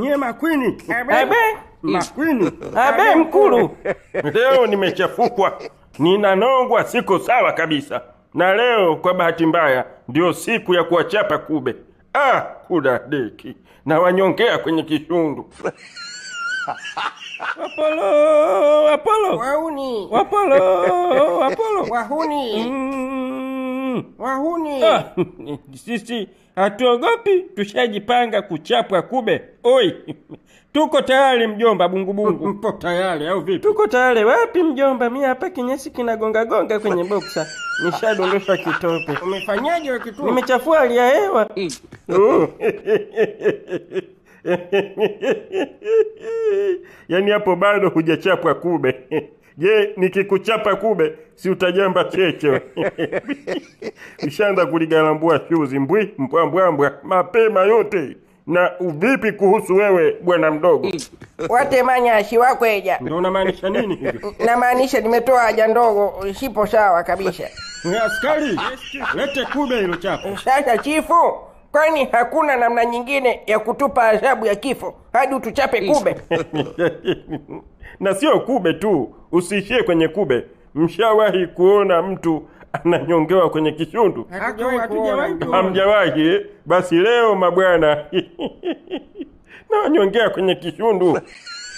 Nyie makwini. Abe. Makwini. Abe mkulu. Leo nimechafukwa, ninanongwa, siko sawa kabisa. Na leo kwa bahati mbaya ndio siku ya kuwachapa kube. Ah, kudadeki na wanyongea kwenye kishundu. Apollo, Apollo. Wauni. Apollo, Apollo. Wahuni. Wahuni. Ah, sisi hatuogopi, tushajipanga kuchapwa kube. Oi, tuko tayari mjomba bungubungu. Mpo tayari au vipi? Tuko tayari wapi mjomba? Mimi hapa kinyesi kinagonga gonga kwenye boxer. Nishadondosha kitope. Umefanyaje wewe kitu? Nimechafua hali ya hewa. Yaani hapo bado hujachapwa kube. Je, nikikuchapa kube si utajamba cheche? Ushaanza kuligalambua shuzi mbwi mbwambwambwa mapema yote. Na uvipi kuhusu wewe bwana mdogo? Watemanya shi wakweja. Ndio unamaanisha nini hivyo? Namaanisha nimetoa haja ndogo, sipo sawa kabisa. Wewe askari, lete kube hilo chapo. Sasa chifu, kwani hakuna namna nyingine ya kutupa adhabu ya kifo hadi utuchape kube? Na sio kube tu, usiishie kwenye kube. Mshawahi kuona mtu ananyongewa kwenye kishundu? Hatujawahi kuona. Hamjawahi? Basi leo mabwana na wanyongea kwenye kishundu.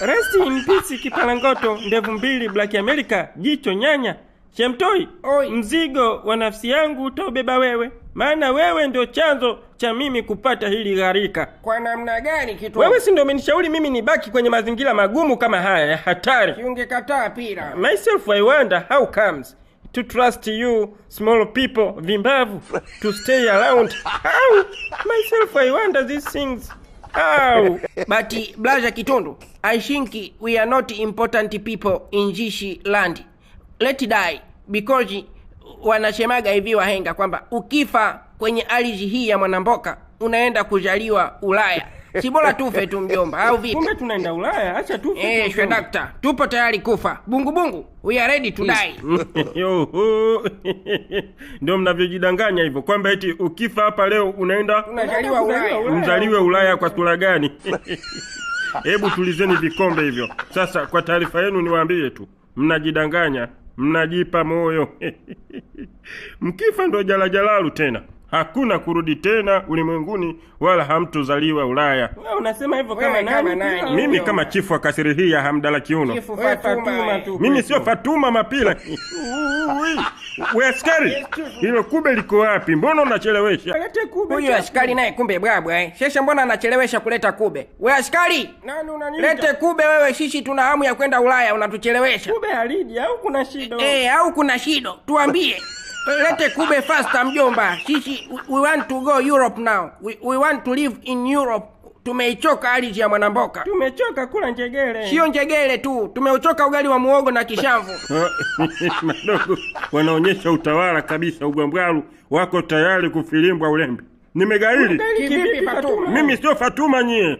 Rest in peace kipalangoto, ndevu mbili, Black America, jicho nyanya. Shemtoi, Oi. mzigo wa nafsi yangu utaubeba wewe, maana wewe ndio chanzo cha mimi kupata hili gharika. Kwa namna gani kitu? Wewe si ndio umenishauri mimi nibaki kwenye mazingira magumu kama haya ya hatari? Ungekataa pira. Myself I wonder how comes to trust you small people vimbavu to stay around. How myself I wonder these things. How? But blaza Kitundu, I think we are not important people in this land. Let die because wanasemaga hivi wahenga kwamba ukifa kwenye ardhi hii ya Mwanamboka unaenda kuzaliwa Ulaya. Si bora tufe tu mjomba au vipi? Kumbe tunaenda Ulaya, acha tufe. Eh, shwe dakta, tupo tayari kufa. Bungu bungu, we are ready to die. Yoho. Ndio mnavyojidanganya hivyo kwamba eti ukifa hapa leo unaenda Unazaliwa Ulaya. mzaliwe Ulaya kwa sura gani? Hebu tulizeni vikombe hivyo. Sasa kwa taarifa yenu niwaambie tu, mnajidanganya, mnajipa moyo. Mkifa ndo jalajalalu tena. Hakuna kurudi tena ulimwenguni wala hamtozaliwa Ulaya. Wewe unasema hivyo kama Wewe nani? kama nani? Mimi kama chifu wa kasiri hii ya Hamdala Kiuno. Chifu Wewe Fatuma, Fatuma eh. tu. Mimi sio Fatuma Mapila. We askari, hilo kube liko wapi? Mbona unachelewesha? Lete kube. Huyu askari naye kumbe bwabwa eh. Sasa mbona anachelewesha kuleta kube? We askari, Nani unaniita? lete kube wewe, sisi tuna hamu ya kwenda Ulaya, unatuchelewesha. Kube haliji au kuna shida? Eh, au kuna shida? Tuambie. Lete kube faster mjomba. Sisi we want to go Europe now. We want to live in Europe. Tumeichoka ardhi ya Mwanamboka. Tumechoka kula njegere. Sio njegere tu, tumeuchoka ugali wa muogo na kishamvu. Madogo wanaonyesha utawala kabisa, ugwambwalu wako tayari kufilimbwa ulembe. Nimegaili. Kivipi Fatuma? Mimi sio Fatuma nyie.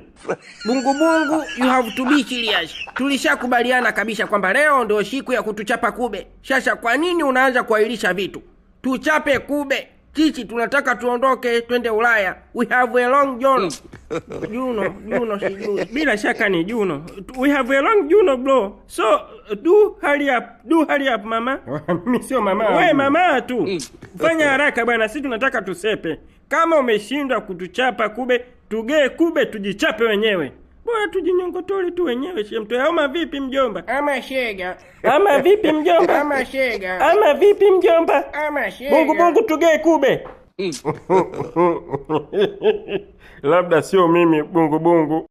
Bungu bungu, you have to be serious. Tulishakubaliana kabisa kwamba leo ndio siku ya kutuchapa kube. Sasa kwa nini unaanza kuahirisha vitu? Tuchape kube. Sisi tunataka tuondoke twende Ulaya. We have a long journey. Juno, Juno sijui. Bila shaka ni Juno. We have a long Juno bro. So do hurry up. Do hurry up mama. Mimi sio mama. We mama tu. Fanya haraka bwana, sisi tunataka tusepe. Kama umeshindwa kutuchapa kube, tugee kube tujichape wenyewe. Bora tujinyongotole tu wenyewe shemto. Ama vipi mjomba? Ama shega. Ama vipi mjomba? Ama shega. Ama vipi mjomba? Ama shega. Bungu bungu tugee kube. Labda sio mimi bungu bungu.